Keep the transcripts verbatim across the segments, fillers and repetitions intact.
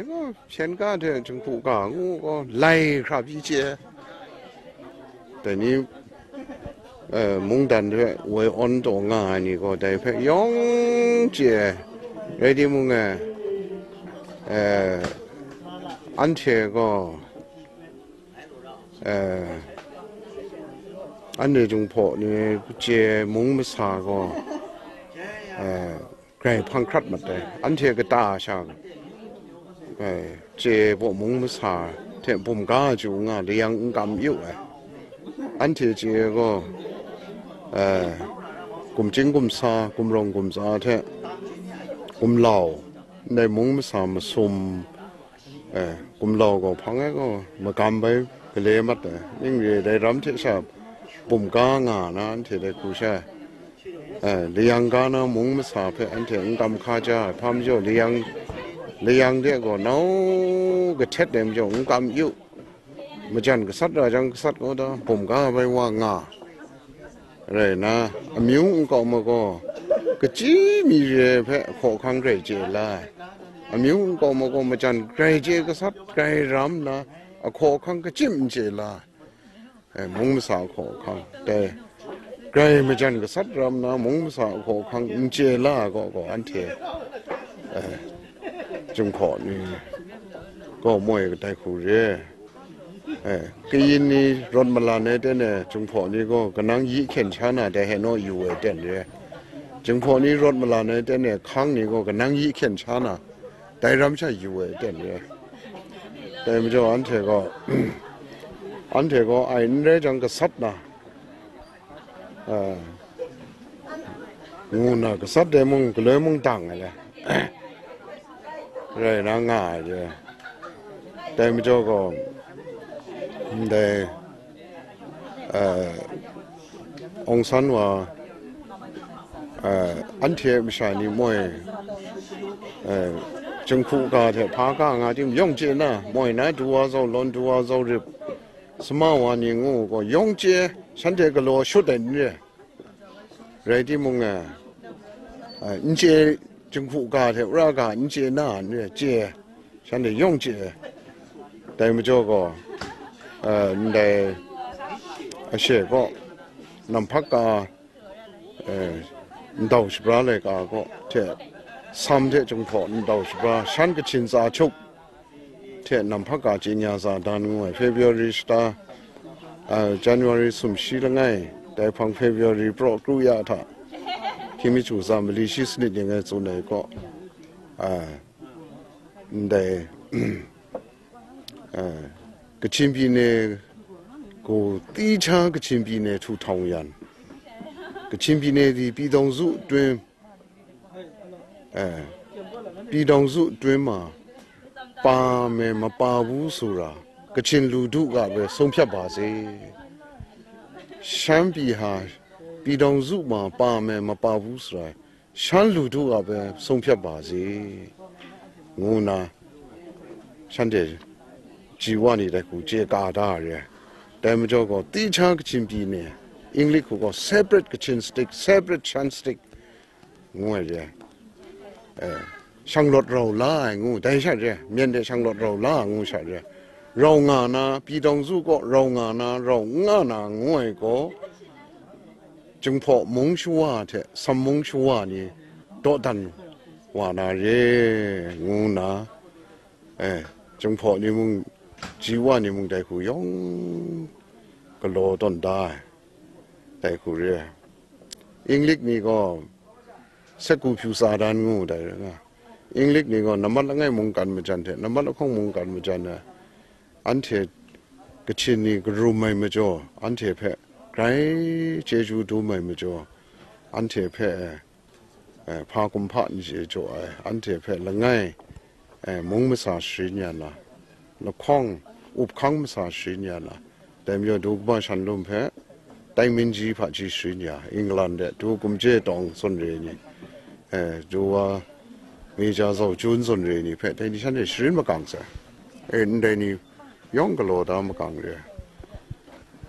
gaw hpyen ga hte jinghku ga ngu gaw lai hkra pyi chye ai. Dai ni, eh, mungdan hte woi awn taw nga ai ni gaw dai hpe yawng chye ai. Rai timung, eh, eh, anhte gaw, eh, anhte Jinghpaw ni chye mung masa gaw, eh, grai hpang hkrat mat ai. Anhte kata sha, eh, chye baw mung masa hte bum ga chyu nga layang n kam yu ai. Anhte chye gaw, eh, gumchying gumsa, gumrawng gumtsa hte gumlau, ndai mung masa masum, eh, gumlau gaw hpang ai gaw magam bai gale mat ai. Ning re ai, dai ram hte sha bum ga nga na anhte dai hku sha, eh, layang ga na mung masa hpe anhte n kam hka ja ai. Hpa majaw layang, layang de gaw nau kahtet ai majaw n kam yu. Majan gasat ra jang gasat gaw da, bum ga bai wa nga. Rai na, amyu nkau ma gaw, kachyi mi re ai hpe hkaw hkang grai chye la ai. Amyu nkau ma gaw, majan grai chye gasat, grai ram na, ahkaw ahkang kachyi n chye la ai. Eh, mung masa ahkaw ahkang, dai, grai majan gasat ram na, mung masa ahkaw ahkang n chye la ai gaw, gaw anhte, eh, Jinghpaw ni gaw moi kadai hku re. Eh, kayin ni rawt malan ai ten e, Jinghpaw ni gaw kanang yi hkyen sha na dai hte naw yu ai ten re. Jinghpaw ni rawt malan ai ten e, hkang ni gaw kanang yi hkyen sha na dai ram sha yu ai ten re. Dai majaw anhte gaw, anhte gaw ai n rai jang gasat na, a, ngu nna gasat ai mung, galoi mung dang ai le, rai na nga ai re. Dai majaw gaw, ndai, a, Aung San wa, a, anhte masha ni moi, a, Jinghku ga hte hpa ga nga ting yawng chye na, moi na du wa zau lawn, du wa zau rip, sama wa ni ngu gaw yawng chye, shanhte galaw shut ai n re. Rai timung, a, a, n chye, Jinghku ga hte wora ga n chye na n re, chye, shanhte yawng chye. Dai majaw gaw, a, ndai ashe gaw, namhpak ga, e, ndau shabra laika gaw hte, Sam hte Jinghpaw ndau shabra, shan Kachin tsa chup hte namhpak ga chye nya sa dan ngu ai, February shata, a, January sumshi langai, dai hpang February praw kru ya hta, hkying mi chu tsa mali shi sanit ning ai tsun ai gaw, a, ndai, a, Kachin pyi ne gaw, ticha Kachin pyi ne htu htawng yan, Kachin pyi ne di pyi dawng zu tun, eh, pyi dawng zu tun ma, pa me mapa wu sura, Kachin lu du ga bai sung hpyap ba se. Shan pyi ha, pyi dawng zu ma, pa me mapa wu sura, shan lu du ga bai sung hpyap ba se, ngu nna, shanhte ji wa ni dai hku chye ka da re. Dai majaw gaw, ticha Kachin pyi ne, English hku gaw separate Kachin state, separate Shan state, ngu ai re. Eh, shanglawt rau la ai ngu, dai sha re, myen de shanglawt rau la ai ngu sha re. Rau nga na, pyi dawng zu gaw rau nga na, rau n nga na ngu ai gaw, Jinghpaw mung shawa hte Sam mung shawa ni dawdan wa na re, ngu nna, eh, Jinghpaw ni mung, ji wa ni mung dai hku yawng galaw tawn da ai, dai hku re ai. English ni gaw sekgu hpyu tsa dan ngu dai rai nga. English ni gaw nammat langai mungkan majan hte nammat lahkawng mungkan majan ai, anhte Kachin ni karum ai majaw, anhte hpe grai chyeju dum ai majaw, anhte hpe, eh, hpa kumhpa n chye jaw ai, anhte hpe langai, eh, mung masa sharin ya na, lahkawng, up hkang masa sharin ya na, dai majaw du kaba shan lum hpe, tai minji hpaji sharin ya, England de du kumje tawng zawn re ni, eh, du wa mi ja zau jun zawn re ni hpe, dai ni shan e sharin makang sai, eh, ndai ni yawng galaw da makang re.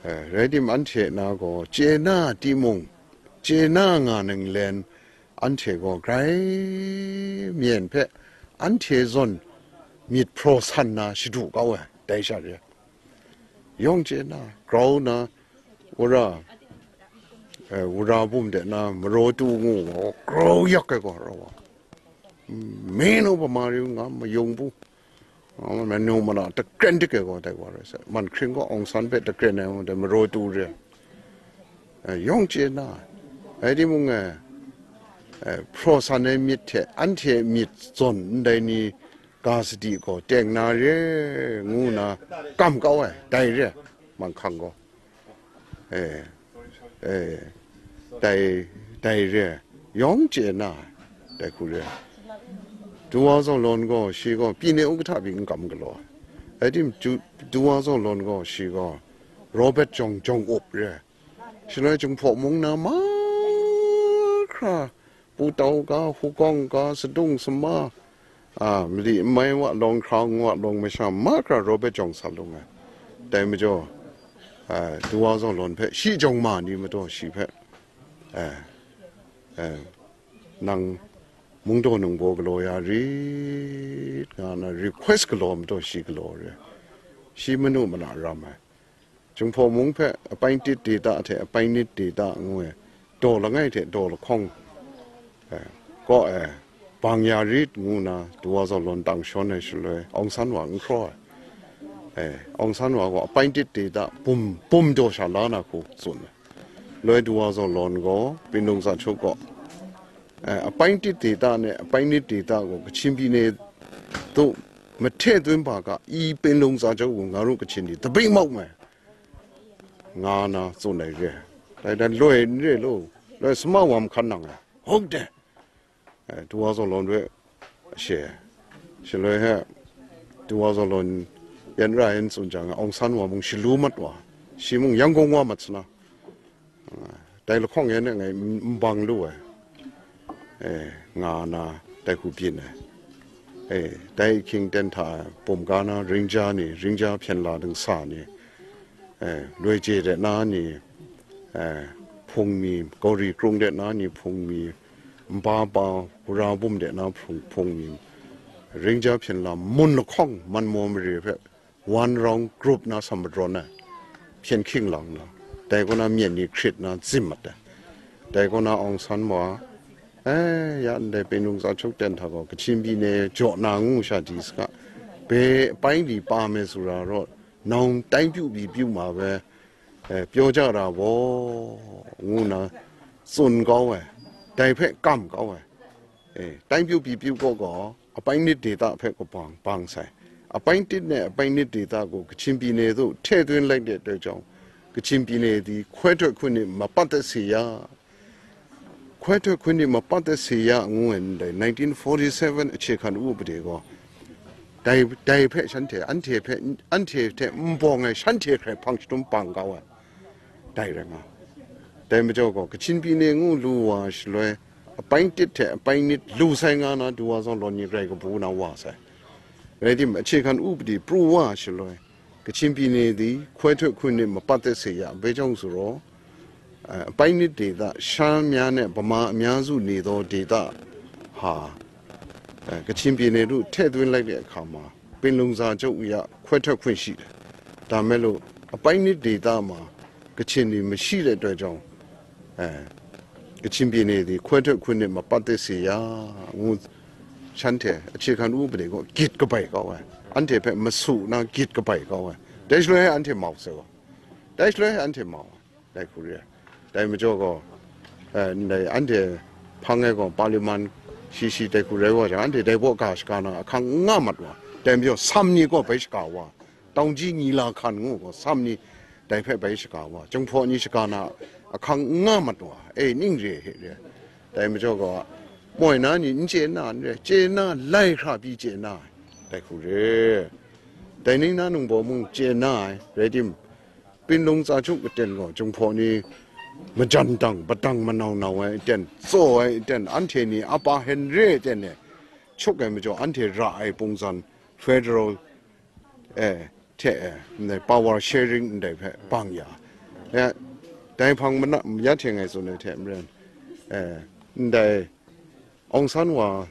Eh, rai tim, anhte na gaw chye na timung, chye na nga ninglen, anhte gaw grai myen hpe anhte zawn myit hpraw san na shadu kau ai, dai sha re. Yawng chye na, grau na, wora, eh, wora bum de na, maraw tu ngu gaw, grau yak ai gaw, rau wa. Menu pama ri nga mayung bu. Manu mana takren dik ai gaw, dai wa rai sa. Man hkring gaw Aung San hpe takren ai gaw, dai maraw tu re. Eh, yawng chye na, rai timung, eh, eh, hpraw san ai myit hte anhte myit zawn ndai ni ga sadi gaw teng na re, ngu na kam kau ai, dai re, manghkang gaw. Eh, eh, dai, dai re, yawng chye na, dai hku re. Duwa Zaw Lawn gaw, shi gaw, pyi ne u kahta pyi n kam galaw ai. Rai tim, Duwa Zaw Lawn gaw, shi gaw, Robert Jawng, Jawng Up re. Shaloi Jinghpaw mung na mahkra, Putau ga, Hugawng ga, Sadung Sama, a, mali n mai wa, lawng hkrang wa, lawng masha mahkra Robert Jawng sa lung ai. Dai majaw, a, Duwa Zaw Lawn hpe, shi jawng ma ni mataw shi hpe, a, a, nang mungdaw ningbaw galaw ya rit, nga na request galaw mataw shi galaw re. Shi manu mana ram ai. Jinghpaw mung hpe apai tit deta hte apai nit deta ngu ai, daw langai hte daw lahkawng, eh, kaw ai, bang ya rit ngu na, Duwa Zaw Lawn tang shawn ai shaloi, Aung San wa n hkraw ai. Eh, Aung San wa gaw apai tit deta bum, bum daw sha la na hku tsun ai. Loi Duwa Zaw Lawn gaw, Pinlung Za Chuk gaw, eh, apai tit deta ne, apai nit deta gaw, Kachin pyi ne tu, mahte dun ba ga, i Pinlung Za Chuk gaw, nga ru Kachin ni, tabing mau mai. Nga na tsun ai re. Dai dan loi n re lu, loi sama wa mahkan nang ai, hok de. Eh, Duwa Zaw Lawn hpe she, shaloi he, Duwa Zaw Lawn yan ra yan tsun jang, Aung San wa mung shalu mat wa, shi mung Yangon wa mat sana. Ah, dai lahkawng yan e ngai n, n bang lu ai. Eh, nga na dai hku byin ai. Eh, dai ahkying ten hta bum ga na ringja ni, ringja hpyen la dingsa ni, eh, loi je de na ni, eh, hpung mi, gauri krung de na ni hpung mi, nba pa, hura bum de na hpung, hpung mi, ringja hpyen la mun lahkawng man maw mare hpe, wan rawng grup na sa madrawn ai, hpyen hking lang na, dai kaw na myen ni hkrit na zim mat ai. Dai kaw na Aung San wa, eh, ya ndai Pinlung Za Chuk ten hta gaw, Kachin pyi ne jaw na ngu sha di saga, be pai li pa me sura raw, nawng tai pyu pyi pyu ma we, eh, pyaw ja ra baw, ngu na tsun kau ai, dai hpe kam kau ai. Eh, tai pyu pyi pyu kaw gaw, apai nit deta hpe kabang bang sai. Apai tit ne apai nit deta gaw Kachin pyi ne tu hte dun lai de tai jawng, Kachin pyi ne di hkoi htoi hkun ni mapat dat se ya. Hkoi htoi hkun ni mapat dat se ya ngu ai ndai nineteen forty-seven Achehkan Upade gaw, dai, dai hpe shanhte, anhte hpe, anhte hte n bawng ai shanhte hkrai hpang shadum bang kau ai. Dai rai nga. Dai majaw gaw, Kachin pyi ne ngu lu wa shaloi, apai tit hte apai nit lu sai nga na, Duwa Zaw Lawn ni rai kabu na wa sai. Rai tim, Achehkan Upade pru wa shaloi, Kachin pyi ne di hkoi htoi hkun ni mapat dat se ya, bai jawng su raw, eh, apai nit deta, sha mya ne, Bama amya zu ni daw deta, ha, eh, Kachin pyi ne lu hte dun lai de hka ma, Pinlung Za Chuk ya hkoi htoi hkun shi, da me lu, apai nit deta ma, Kachin ni mashi de tai jawng, eh, Kachin pyi ne di hkoi htoi hkun ni mapat dat se ya, ngu shanhte Achehkan Upade gaw gyit kabai kau ai, anhte hpe masu na gyit kabai kau ai. Dai shaloi anhte mau sai wa, dai shaloi anhte mau ai, dai hku re ai. Dai majaw gaw, eh, ndai anhte hpang ai gaw, Parliament shi shi dai hku rai wa jang, anhte dai baw ga shaga na ahkang n nga mat wa, dai majaw sam ni gaw bai shaga wa, Taungji Nyilakan ngu gaw, sam ni dai hpe bai shaga wa, Jinghpaw ni shaga na ahkang n nga mat wa, e, ning re hte re ai. Dai majaw gaw, moi na ni n chye na n re, chye na lai hkra pyi chye na ai, dai hku re. Dai ning na ningbaw mung chye na ai, rai tim, Pinlung Za Chuk aten gaw, Jinghpaw ni majan dang, padang manau nau ai aten, tsaw ai aten, anhte ni apa hen re aten e, chuk ai majaw, anhte ra ai pungzan, federal, eh, hte, eh, ndai power sharing ndai hpe bang ya. Eh, dai hpang mana, ya hte ngai tsun ai hte maren, eh, ndai Aung San wa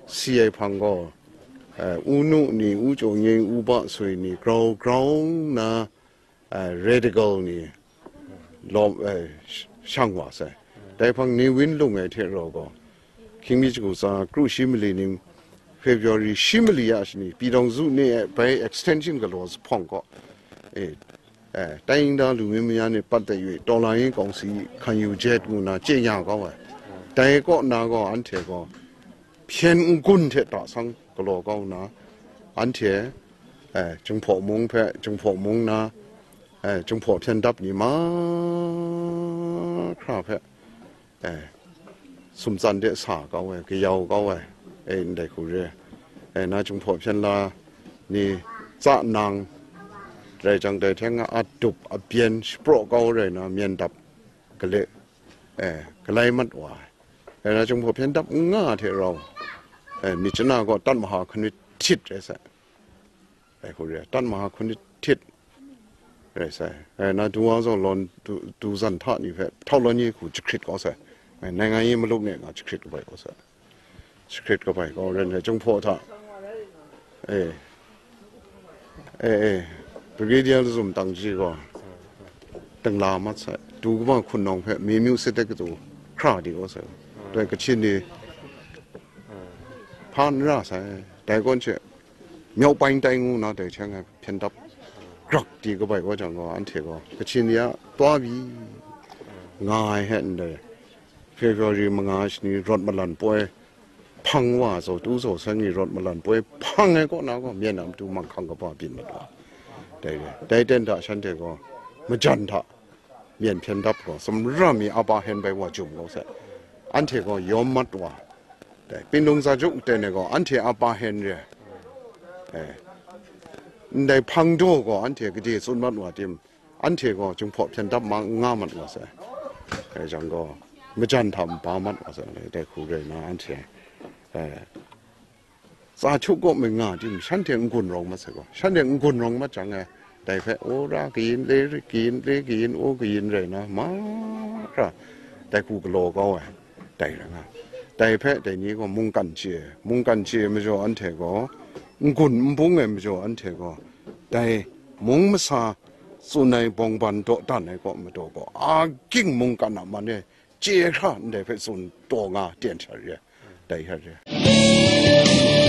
si ai hpang gaw, eh, u nu ni, u chyaw nyeng, u ba sui ni, grau grau nna, eh, radical ni lawm, eh, sh-, shang wa sai. Dai hpang ni win lung ai hte rau gaw, hkying mi shagu tsa kru shi mali ning, February shi mali ya shani, Pyi Daw Zu ni e bai extension galaw zuphpawng gaw, eh, eh, တိုင်းရင်းသားလူမျိုးများနှင့်ပတ်သက်၍ တော်လှန်ရေးကောင်စီ ခံယူချက် ngu na chye nya kau ai. Dai kaw na gaw, anhte gaw hpyen n-gun hte ta sang galaw kau nna, anhte, eh, Jinghpaw mung hpe, Jinghpaw mung na, eh, Jinghpaw hpyen dap ni mahkra hpe, eh, sumtsan de sa kau ai, kayau kau ai, eh, ndai hku re ai. Eh, na Jinghpaw hpyen la ni tsa nang, rai jang dai hte nga a dup a byen shapraw kau rai na, myen dap gale, eh, galai mat wa ai. Rai na, Jinghpaw hpyen dap n nga hte rau, eh, myit chana gaw tat maha hkanit htit rai sai. Dai hku re ai, tat maha hkanit htit rai sai. Rai na, du wa zaw lawn, du, du zan hta ni hpe htau lawn ni hku jahkrit kau sai. Rai, နိုင်ငံရေးမလုပ်နဲ့ nga jahkrit kabai kau sai. Jahkrit kabai kau rai nna, Jinghpaw hta, eh, eh, eh, Brigadier Lazum Tangji gaw dingla mat sai. Du kaba hkun nawng hpe mi myu sit de katu hkra di kau sai. Dai Kachin ni hpa n ra sai. Dai kawn she, မြောက်ပိုင်းတိုင်း ngu na dai hte nga hpyen dap grak di kabai wa jang gaw, anhte gaw Kachin ni a taw bi nga ai hte ndai, February manga shani rawt malan poi hpang wa, zaw tu zaw san ni rawt malan poi hpang ai kaw na gaw, myen a matu manghkang kaba byin mat wa. Dai re, dai ten hta shanhte gaw majan hta myen hpyen dap gaw, sumra mi a pa hen bai wa jum kau sai. Anhte gaw yawm mat wa. Dai, Pinlung za juk ten e gaw, anhte a pa hen re. Eh, ndai hpang daw gaw, anhte gade tsun mat wa tim, anhte gaw Jinghpaw hpyen dap ma nga mat wa sai. Dai jang gaw, majan hta mba mat wa sai, dai hku rai na anhte, eh, tsa htuk kaw mung nga tim, shanhte n-gun rawng mat sai gaw, shanhte n-gun rawng mat jang e, dai hpe, o ra kayin, le kayin, le kayin, o kayin rai na, mahkra, dai hku galaw kau ai, dai rai nga. Dai hpe, dai ni gaw mungkan chye, mungkan chye majaw anhte gaw, n-gun n bung ai majaw anhte gaw, dai mung masa tsun ai bawngban dawdan ai kaw madaw gaw, a ging mungkan a man e chye hkra ndai hpe tsun taw nga ten sha re ai, dai hkra re ai.